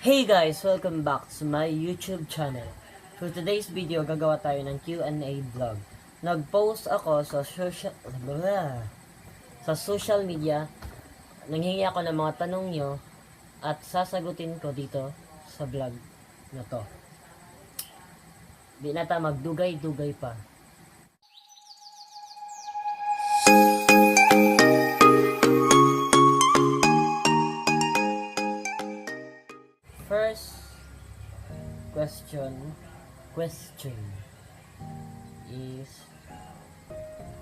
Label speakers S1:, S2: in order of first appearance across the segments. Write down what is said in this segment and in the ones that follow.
S1: Hey guys! Welcome back to my YouTube channel. For today's video, gagawa tayo ng Q&A vlog. Nag-post ako sa social media. Nanghingi ako ng mga tanong nyo at sasagutin ko dito sa vlog na to. Di na ta magdugay-dugay pa. First question is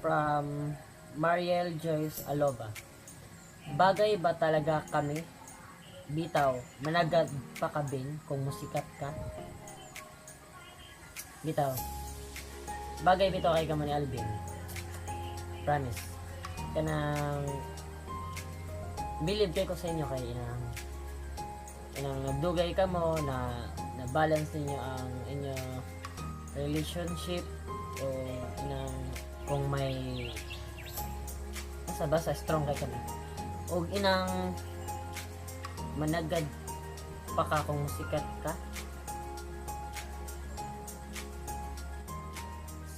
S1: from Mariel Joyce Aloba. Bagay ba talaga kami? Bitaw, managad pa ka bin kung musikat ka? Bitaw. Bagay bitaw kay kamo ni Alvin. Promise. Kanang believe kay ko sa inyo kay inang nagdugay ka mo na na balance ninyo ang inyo relationship o inang kung may basta basta strong kay kami og inang managad pa ka kung sikat ka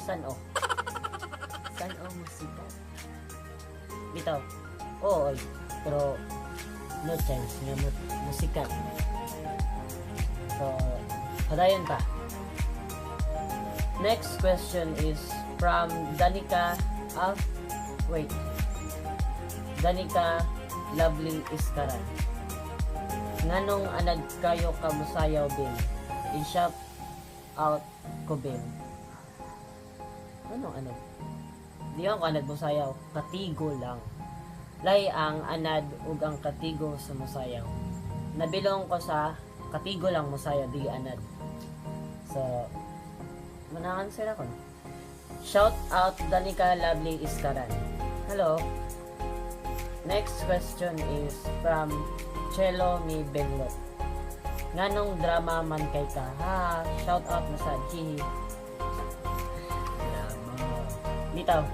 S1: san o san o musikat bitaw, oo, oy. Pero no chance nga mo musikat, so padayon ta. Next question is from Danica, ah, wait, Danica Lovely Iskaran. Nganong anad kayo ka musayaw, Bin? I-shout out ko, Bin. Nganong anad? Di ako anad musayaw, katigo lang. Lay ang anad ug ang katigo sa musayaw. Nabilong ko sa katigo lang musayaw, dili anad. So, mana-answer ako. Shout out Danica Lovely Iskaran. Hello. Next question is from Chelo Mi Benlot. Nganong drama man kay ka? Ha, shout out na sa G. Drama. Bitaw.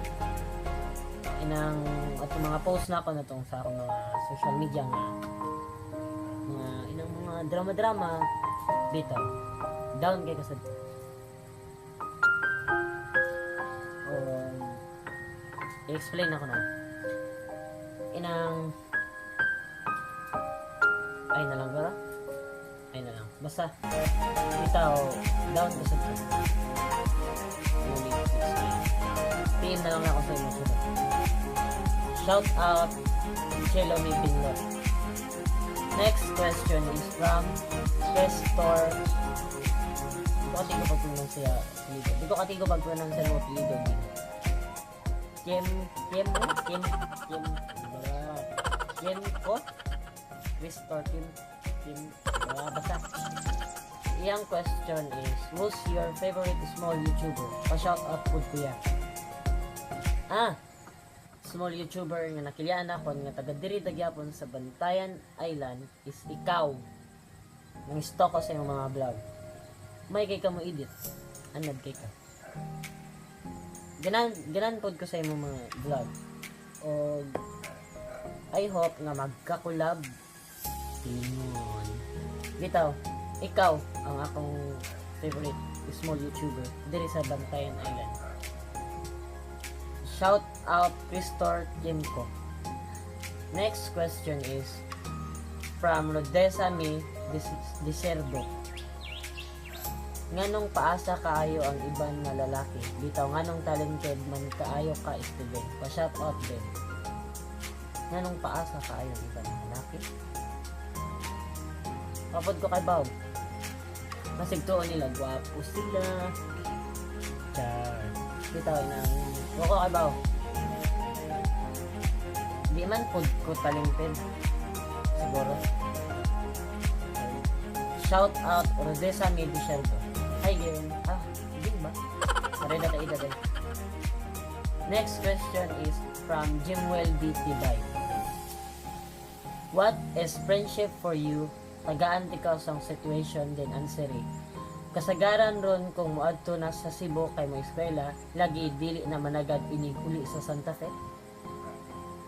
S1: Inang at mga post na ako na tong sa akong mga social media nga mga inang mga drama-drama, bitaw. Down kay kasad. I-explain ako na. Inang ay na lang ba? Ay na lang. Basta bitaw, down ko sa to. No need to explain. PM na lang ako sa inyo. Sunod. Shout out Chelo Mi Binlot. Next question is from Questor. Di ko katigo pag-pronounce siya apelyido. Di ko katigo pag-pronounce siya apelyido. Kim, Kim, Kim, Kim, Kim ko? Questor Kim, Kim, basta. Iyang question is, who's your favorite small YouTuber? Pa-shout out po, kuya. Ah, small YouTuber nga nakilyaan ako nga taga diri dagyapon sa Bantayan Island is ikaw. Nang stalk ko sa imong mga vlog. May kay ka mo edit. Anad kay ka. Ganan ganan pod ko sa imong mga vlog. O I hope nga magka-collab. Tingon. Bitaw, ikaw ang akong favorite small YouTuber diri sa Bantayan Island. Shout out Cristor Kimco. Next question is from Rodesa Mi Deserdo. Nganong paasa kaayo ang iban nga lalaki? Bitaw, nganong talented man kaayo ka, Steven? Pa-shout out din. Nganong paasa kaayo ang iban nga lalaki? Kapod ko kay Bob. Masigtuon nila, gwapo sila. Char. Bitaw, nang wako kay Bob. Di man pod ko talented. Siguro. Shout out Rodessa Medichardo. Hi, Gin. Ah, Gin ba? Sorry na tayo din. Next question is from Jimwell D. Tibay. What is friendship for you? Tagaan ti ka sang situation then answer it. Kasagaran ron kung moadto na sa Cebu kay mo eskwela, lagi dili na managad inig uli sa Santa Fe.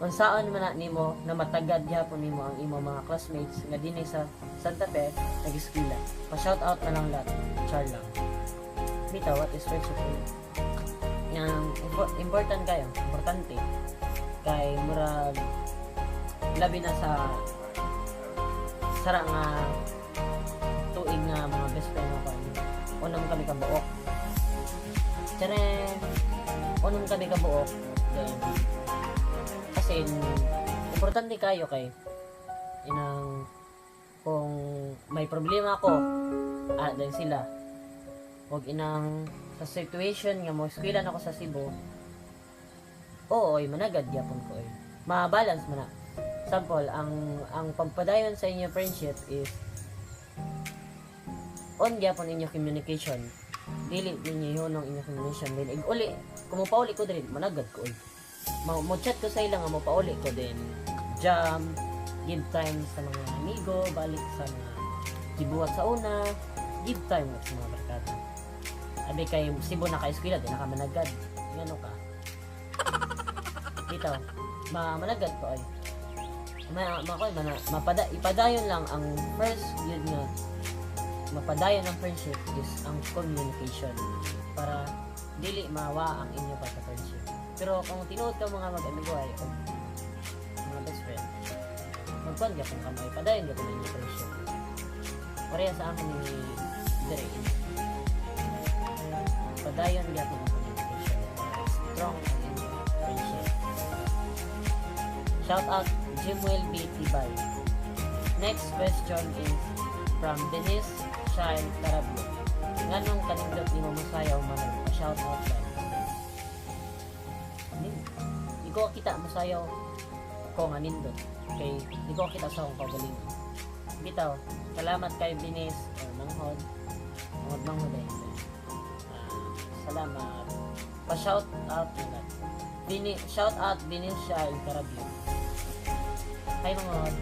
S1: Unsaon man na nimo na matagad gyapon nimo ang imo mga classmates nga dinhi sa Santa Fe nag-eskwela? Pa-shout out na lang lahat. Char lang. Bitaw, what is friendship to you? Yang important kayo, importante. Kay murag labi na sa sara nga tuig nga mga best friend ako. Unom kami ka buok. Tiyaren! Unom kami ka buok. Then, kasi importante kayo kay inang kung may problema ako, then sila. Wag inang sa situation nga mo eskwela na ako sa Cebu, oo, ay managad gyapon ko eh. Ma-balance man na. Sample, ang pagpadayon sa inyo friendship is on gyapon inyo communication. Dili ninyo yun ang inyo communication. Then, ig uli, kung mo pauli ko din, managad ko oy. Mo chat ko sa ila nga mo pauli ko din. Jam, give time sa mga amigo, balik sa mga gibuhat sa una, give time sa mga barkada. Abi kay Cebu na ka-eskwela, di na ka managad. Ngano ka? Dito, ma managad ko ay. Ma, ma, ma, mapada, ipadayon lang ang first yun nga mapadayon ang friendship is ang communication para dili mawa ang inyo pagka friendship. Pero kung tinuod ka mga mag-amigo ay o mga best friend, magkuan gyapon ka, may padayon gyapon ang inyo friendship. Pareha sa akin ni Dre. Padayon gyapon ang communication para strong ang inyong friendship. Shout out Jimuel B. Tibay. Next question is from Denise Shine Carabio. Nganong kanindot nimo mosayaw, manong? Pa-shout out lang. Di ko kita mosayaw ko nga nindot. Kay di ko kita sa akong kaugalingon. Bitaw, salamat kay Denise or Manghod. Manghod, manghod ay. Ah, salamat. Pa-shout out na lang. Dini, shout out Denise Shine Carabio. Hi, Manghod.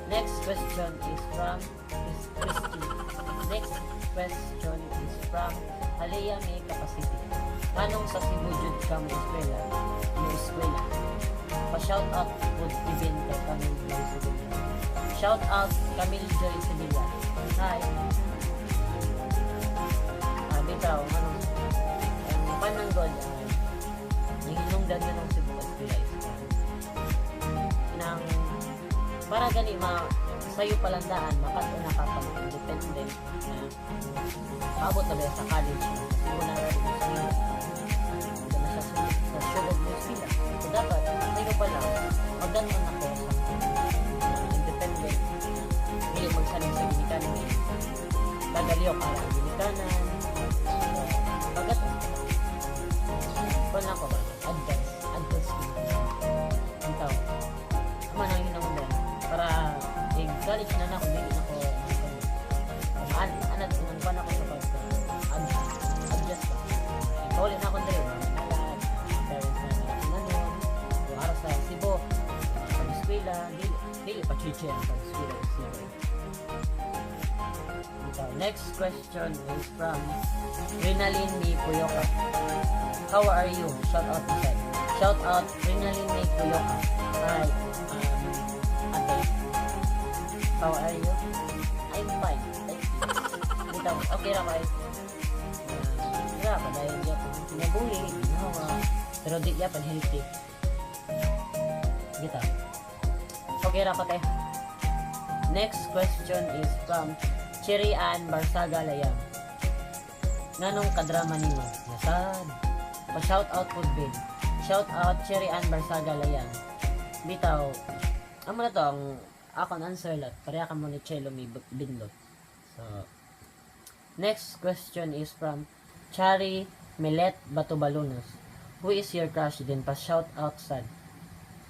S1: Next question is from is Christy. Next question is from Alea May Capacity. Anong sa Cebu jud ka mo eskwela? Mo eskwela. Pa-shout out po Ibin kay Camille Joy Sevilla. Shout out Camille Joy Sevilla. Hi. Ah, bitaw, anong ang pananggod, nanginungdan nga nung Cebu ka eskwela is nang para gani ma sayo palandaan makat-on na ka pag independent na maabot na ba sa college Cebu na sa eskwela na siya sa syudad mo eskwela. So dapat sayo pa lang magdanon ako sa independent, dili magsalig sa ginikanan, tagaliyok ara ang ginikanan. So pagkat kon ako ba advance advance bitaw man ang hinangdan para ig college na nako, dili na ko an anad nang pa ako sa pag adjust ba. Ikaw na ako diri, mga parents na nanon o ara sa Cebu pag eskwela, dili dili pa chiche ang pag eskwela sa Cebu. Ito, next question is from Rinalyn May Puyoka. How are you? Shout out inside. Shout out Rinalyn May Puyoka. Hi, ate. How are you? I'm fine. Thank you. Dito, okay ra kayo. Uh, dahil di ako kinabuhi, ginawa. Pero di yapon healthy. Dito. Okay ra ko, te. Next question is from Cherry Ann Barsaga Layang. Nganong kadrama nimo? Nasad. Pa shout out po babe. Shout out Cherry Ann Barsaga Layang. Bitaw, amo na to ang akong answer lot. Pareha ka mo ni Chelo Mi Binlot. So, next question is from Chari Milet Batubalunos. Who is your crush din? Pa shout out sad.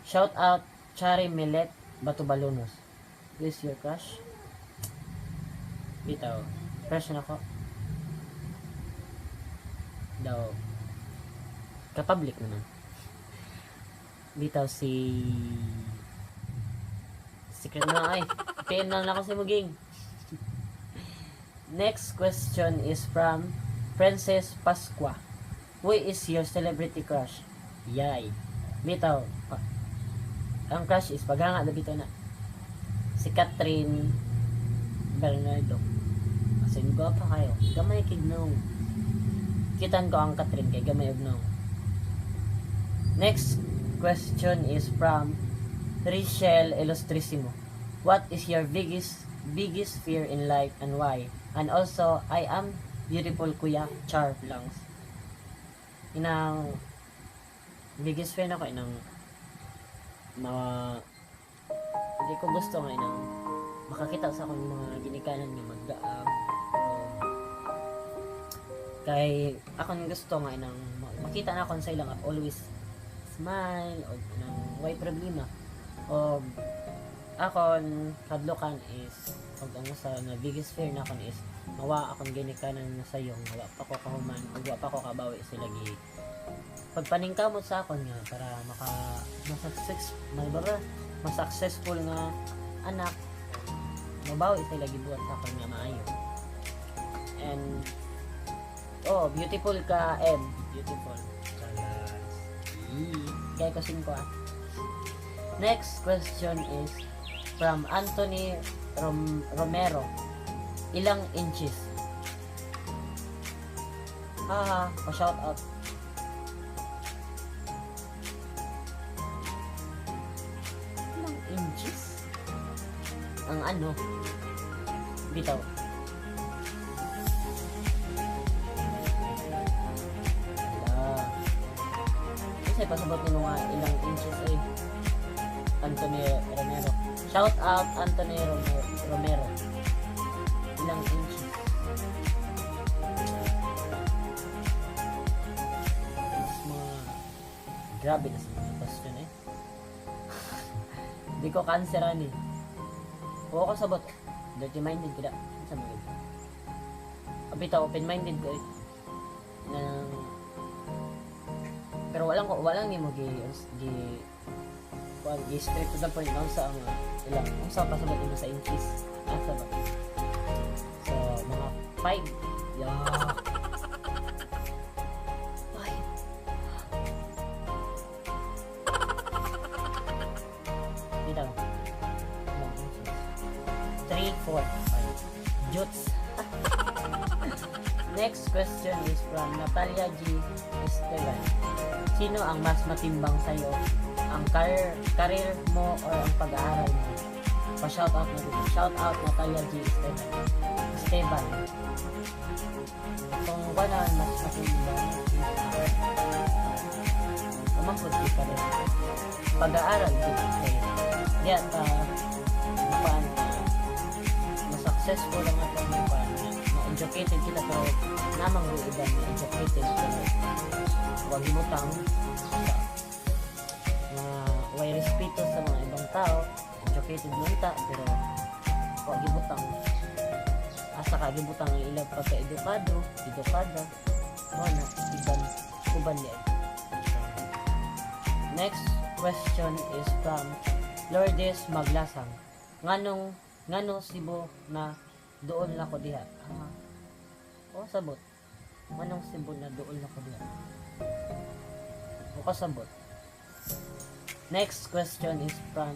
S1: Shout out Chari Milet Batubalunos. Who is your crush? Bitaw, crush na ko. Daw, ka-public naman. Bitaw si... Secret na ay. PM lang ako si Muging. Next question is from Princess Pasqua. Who is your celebrity crush? Yay. Bitaw. Ang crush is paghanga na bitaw na. Si Kathryn Bernardo. Kasi gwapa kayo. Gamay kig nawong. Kitan ko ang Kathryn kay gamay og nawong. Next question is from Richelle Illustrissimo. What is your biggest biggest fear in life and why? And also, I am beautiful, kuya. Char lungs. Inang biggest fear nako, inang ma hindi ko gusto nga inang makakita sa akong mga ginikanan nga magdaag kay akong gusto nga inang makita na akon sa ilang always smile o inang way problema. O akon kadlokan is og ang usa nga biggest fear na akon is mawa akong ginikanan nga sayong wa pa ko kahuman ug wa pa ko kabawi sila gi pagpaningkamot sa akon nga para maka ma-success ba ma-successful nga anak, mabawi sila gibuhat sa akon nga maayo. And oh, beautiful ka, M beautiful. Chalas. Gaya ko singko ah. Next question is from Anthony Romero. Ilang inches? Haha, pa shout out. Ilang inches? Ang ano? Bitaw. Ala. Kasi pasabot ni mga ilang inches eh. Anthony Romero. Shout out, Anthony Romero. Romero. Ilang inches? Mas mga grabe na sa mga question eh. Di ko cancer ani. Oo ko sabot. Dirty minded kita. Sa mga ito. Bitaw, open minded ko eh. Nang pero walang ko walang nimo gi gi kuan gi straight to the point no sa ang ilang unsa pasabot nimo sa inches, asa ba? So mga 5, yeah, 5 bitaw. Ilang inches? 3, 4, 5 juts. Next question is from Natalia G. Esteban. Sino ang mas matimbang sa'yo? Ang career mo or ang pag-aaral mo? Pa-shout out na dito. Shout out, Natalia G. Esteban. Esteban. Kung wala mas matimbang is umangkot di ka rin. Pag-aaral di kayo. Di at paan mas successful ang atong paan na educated kita, pero namang iba na educated pero wag ibutang sa nga way respeto sa mga ibang tao. Educated man ta pero wag ibutang, asa ka gibutang ang ilang pagka-edukado, edukada mo na iban uban niya. Next question is from Lourdes Maglasang. Nganong ngano Cebu na doon na ko diha? Ah. Oh, sabot. Nganong Cebu na doon na ko diha? O kasabot. Next question is from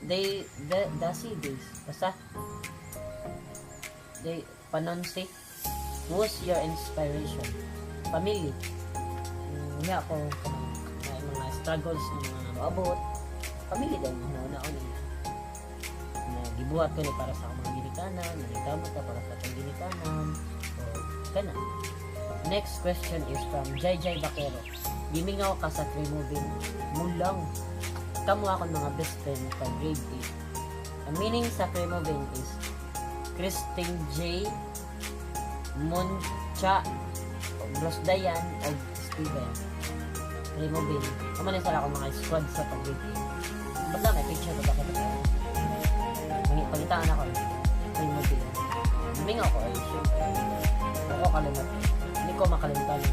S1: they the Dasi Days. Basta they Panonsi. Who's your inspiration? Family. Niya ako kanang may mga struggles na mga maabot. Family din na una na gibuhat ko ni para sa akong mga ginikanan, naningkamot ta para sa akong ginikanan. So, kana. Next question is from Jai Jai Bakero. Gimingaw ka sa Cremovin. Mulang. Kamo akong mga best friend pa grade 8. Ang meaning sa Cremovin is Christine J. Moncha, Bros Dayan, o Steven. Cremovin. Kamo na sila akong mga squad sa pag grade 8. Ba't lang may picture ba bakit ako? Pangitaan ako. Cremovin. Gimingaw ko eh. Siyempre. Ako kalimot. Hindi ko makalimutan sa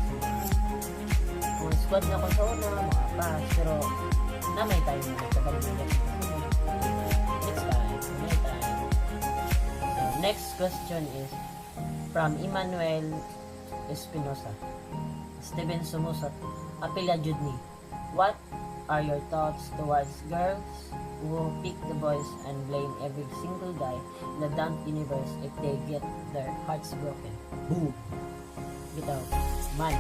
S1: mga squad na ako sa una, mga pass, pero na may time na kapag next time, may time. So, next question is from Emmanuel Espinosa. Steven Sumusot. Apila jud ni. What are your thoughts towards girls who pick the boys and blame every single guy in the damn universe if they get their hearts broken? Boom! Bitaw. Man.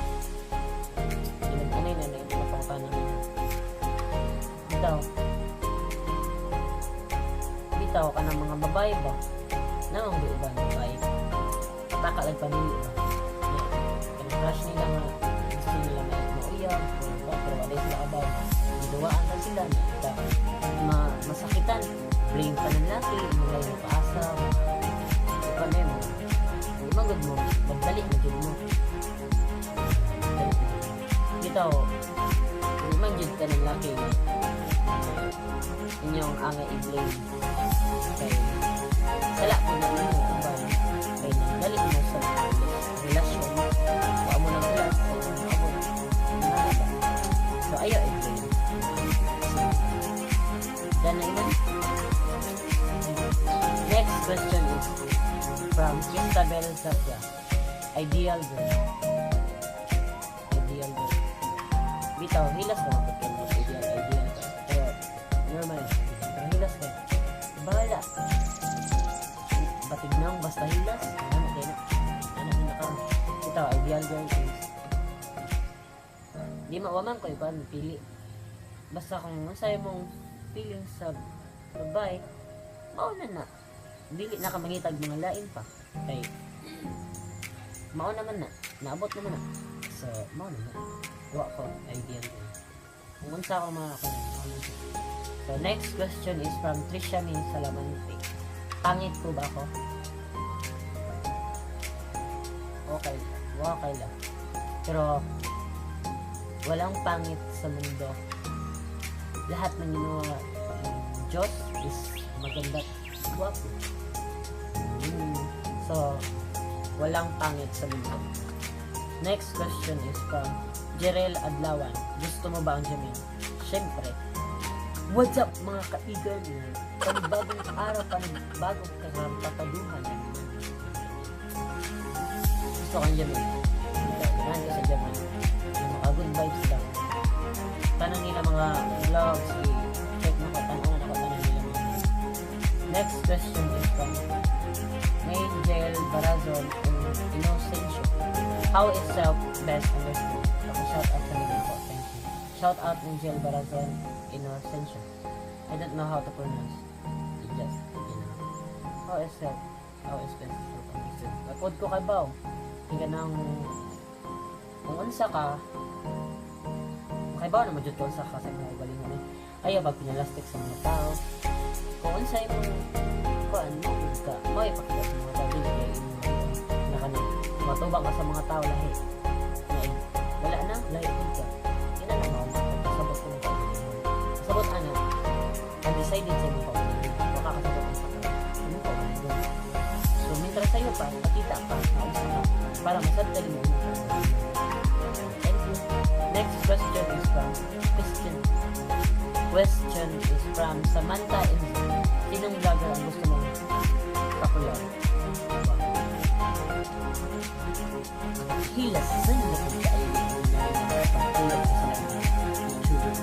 S1: Yun, ano yun, ano yun, napakita namin. Bitaw. Bitaw ka ng mga babae ba? Namang di uban babae. Taka lang pamili ba? Yeah. Kanang crush nila nga, gusto nila mauyab, pero wala sila kabaw. Giduwaan lang sila na ita, masakitan. Blame pa ng laki, mga yung paasa, mga na mo. Di man gud mo, magdali na jud mo. Dali na. Bitaw, di man jud ka ng laki nga inyong angay i-blame kay sala po na inyo uban kay nagdali mo sa relasyon, wa mo nang sila so maabot. So ayaw i-blame. Done na iman. Next question is from Christabel Zapia. Ideal girl. Ideal girl. Bitaw, hilas naman po kayo ideal, ideal ka. Pero, normal. Pero hilas kayo. Bahala. Batig nang basta hilas. Ano kayo na? Ano na karon? Bitaw, ideal girl is di mawaman ko ipan pili. Basta kung unsay mong feeling sa babae, mao na na. Dili na ka mangitag mga lain pa. Kay mao naman na. Naabot naman na. So, mao na na. Wa ko ideal girl. Kung unsa ako mga ako. So, next question is from Trisha Min Salamante. Pangit po ba ako? Okay. Okay lang. Pero, walang pangit sa mundo. Lahat ng ginawa ng Diyos is maganda at gwapo. So, walang pangit sa mundo. Next question is from Jerel Adlawan. Gusto mo ba ang Jamin? Siyempre. What's up, mga kaigan? Panibagong araw, panibagong karampataduhan. Gusto ko ang Jamin. Ganahan ko sa Jamin. Yung mga good vibes lang. Tanan nila mga vlogs, i-check na ko, tanawan ako tanan nila mga. Next question is from Nigel Barazon and Innocencio. How is self best understood? Ako, shout out sa nila ko. Thank you. Shout out, Nigel Barazon Innocencio. I don't know how to pronounce. It just. How is best self understood? Napod ko kay Bao. Tingnan ng kung unsa ka, makaibaw na mo jud ka unsa ka sa mga galingon eh. Ayaw pag pinalastik sa mga tao. Kung unsa imong kuan mo jud ka, mo ipakita sa mga tao, dili kay imong na kanang matubang ka sa mga tao lahi. Na wala na lahi jud ka. Ina na mao kasabot ko ng kaugalingon. Kasabot ana, undecided sa imong kaugalingon. Wa ka kasabot unsa ka imong kaugalingon. So mintra sayo pa, pakita ka na unsa ka para masabtan mo imong kaugalingon. Thank you. Next question is from question. Question is from Samantha Enzo. Sinong vlogger ang gusto mong ka-collab? Hilasan na kung kaayo na pag-collab sa silang YouTuber.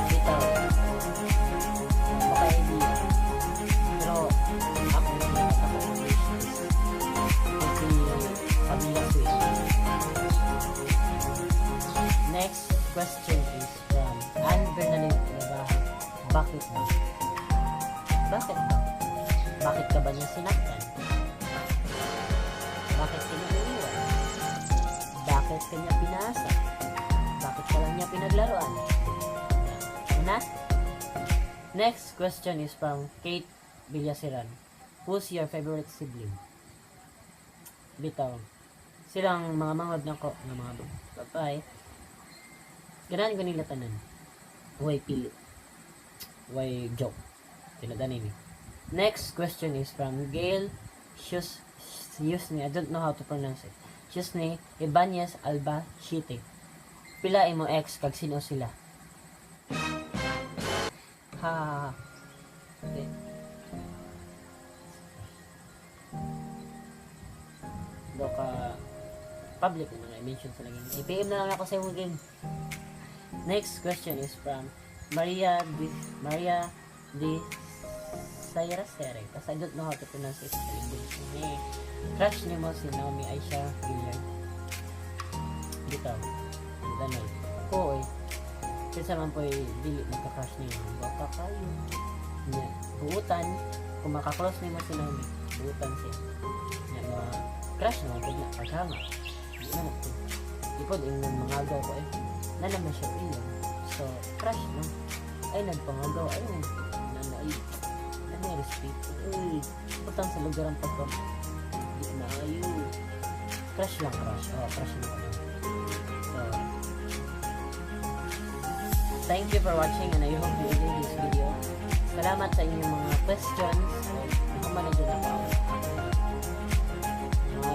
S1: Bitaw. Baka idea. Pero ako, ako wish is si Pamilya Swiss. Next question is from Ann Bernalyn Navaja. Bakit ba? Bakit ba? Bakit ka ba niya sinaktan? Bakit ka niya iniwan? Bakit ka niya pinasa? Bakit ka lang niya pinaglaruan? Ano? Next question is from Kate Villasiran. Who's your favorite sibling? Bitaw. Silang mga mangod nako nga mga babae. Ganahan ko nila tanan. Way pili. Way joke. Tinadanin ni. Next question is from Gail Shus Yusni. I don't know how to pronounce it. Shusni Ibanez Alba Shite. Pila imo ex kag sino sila? Ha ha ha. Okay. Do ka public na mga I-mention sa lagi. I-PM na lang ako sa imo game. Next question is from Maria de Sayra Sere. Kasi I don't know how to pronounce it sa English. Eh, crush nimo si Naomi Aisha Gilliard? Dito. Danoy. Ko eh. Kinsa man po'y dili magka-crush niyo? Baka kayo. Nya, buutan, kung maka-close nimo si Naomi, buutan siya. Nya, mga crush naman pud na paghanga. Di na po. Di po, ingnon mga ko eh. Na naman siya iyo. So, crush no. Ay, nagpangagaw. Ay, na na ay. Na respeto. Uy, butang sa lugar ang pagka. Di na ayo. Crush lang, crush. Oh, crush lang. So, thank you for watching and I hope you enjoyed this video. Salamat sa inyong mga questions. Ako man na dyan ako. Mga,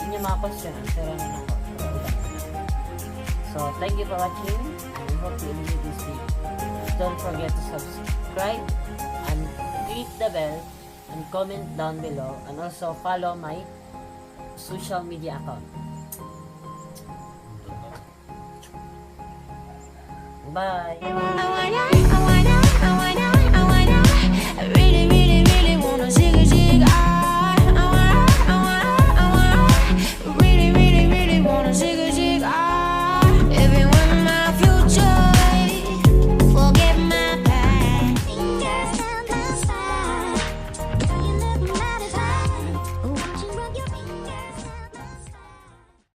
S1: inyong mga question, answer na ako. So, thank you for watching and I hope you enjoyed this video. Don't forget to subscribe and click the bell and comment down below and also follow my social media account. Bye!
S2: I wanna